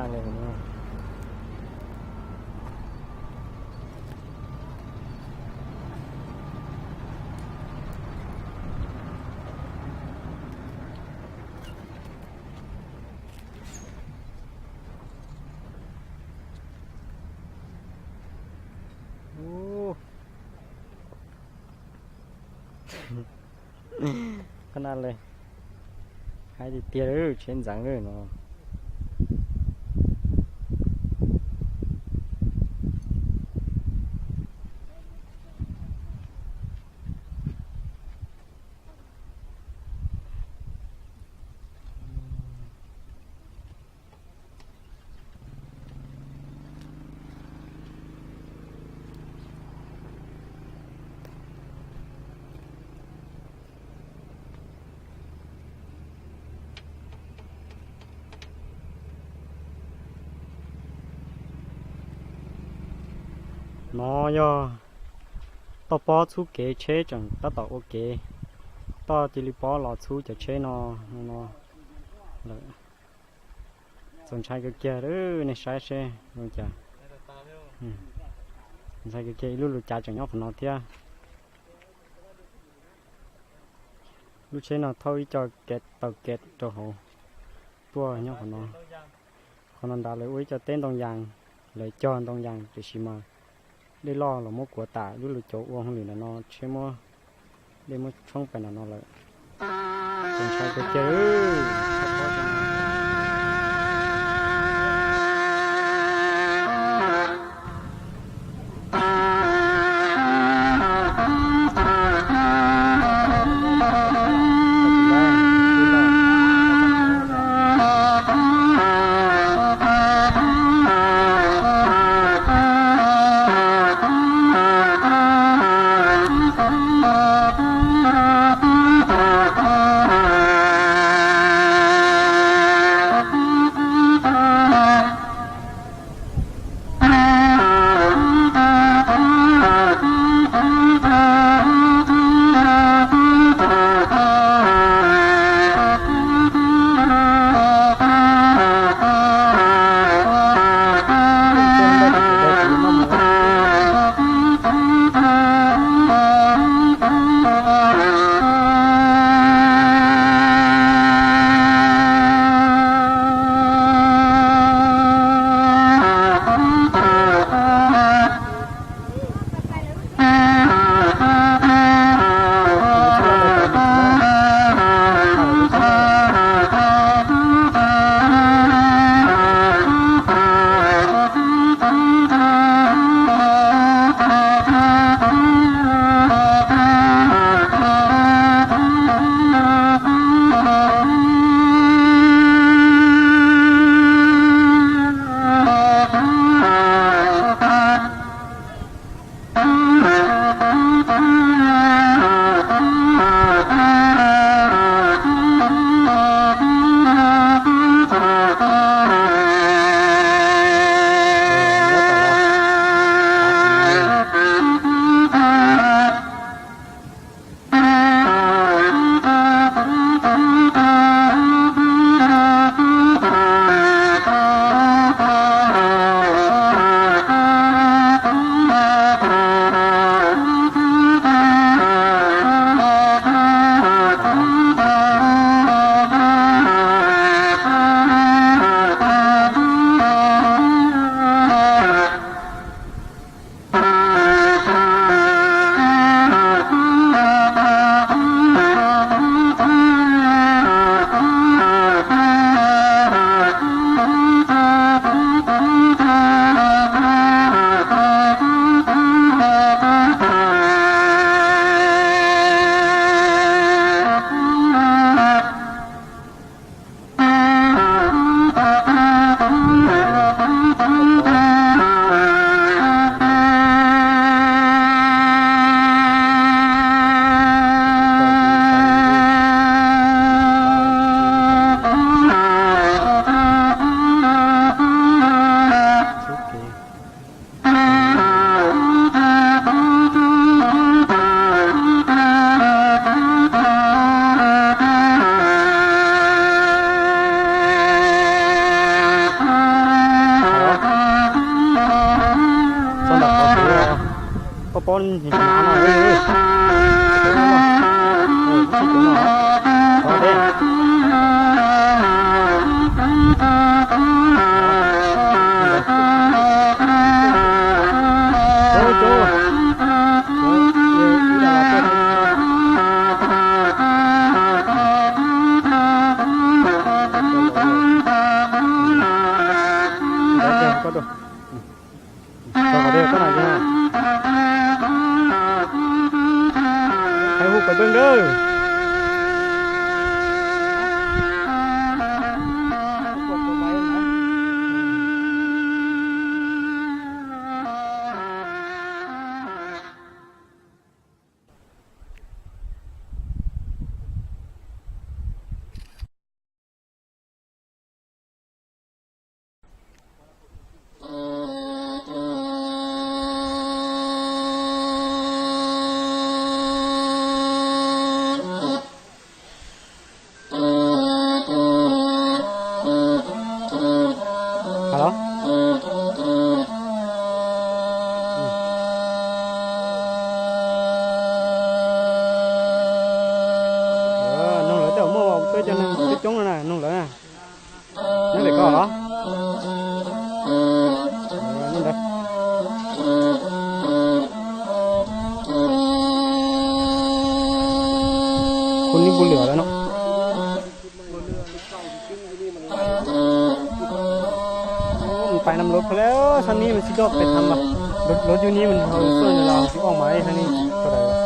Ua li no. Qhov no li, haib tiag tiag li, tsheb ntxeev li no. No yog toj pob txhub kev, tsheb tseem tab tom ua kev, toj cia li pob los txhub cov tsheb no, no lawm. Txaus ntshai kawg kiag, nej saib seb zoo cas. Ntshai kawg kiag, ib lub lus cav tseem nyob qhov no thiab. Lub tsheb no thauj ib co kev taw kev rau hauv tuaj nyob qhov no. Qhov no nrad lawv ua ib co teb ntoo yas, lawv cog ntoo yas tiam sis mas dej loj los muab kuav tas, lub lus cav ua hauj lwm ntawm no, tsheb muab dej muab tshoob pais ntawm no lawm. Txaus ntshai kawg kiag. Pob no, Hais hu pawg pawg dawb. Halo. Noog lawv tej zaum muaj peb cov neeg coob coob no na, noog lawv na. Nyob ntawm koj los? Khu nib npu lwm lawm no. Pais nam lov pha le, sab nib mas tsis coj pem tham mas, lov yug nib mas hau xuaj los tsis oj mas sab nib sawv daws.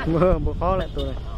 Npau qhob lawm tus.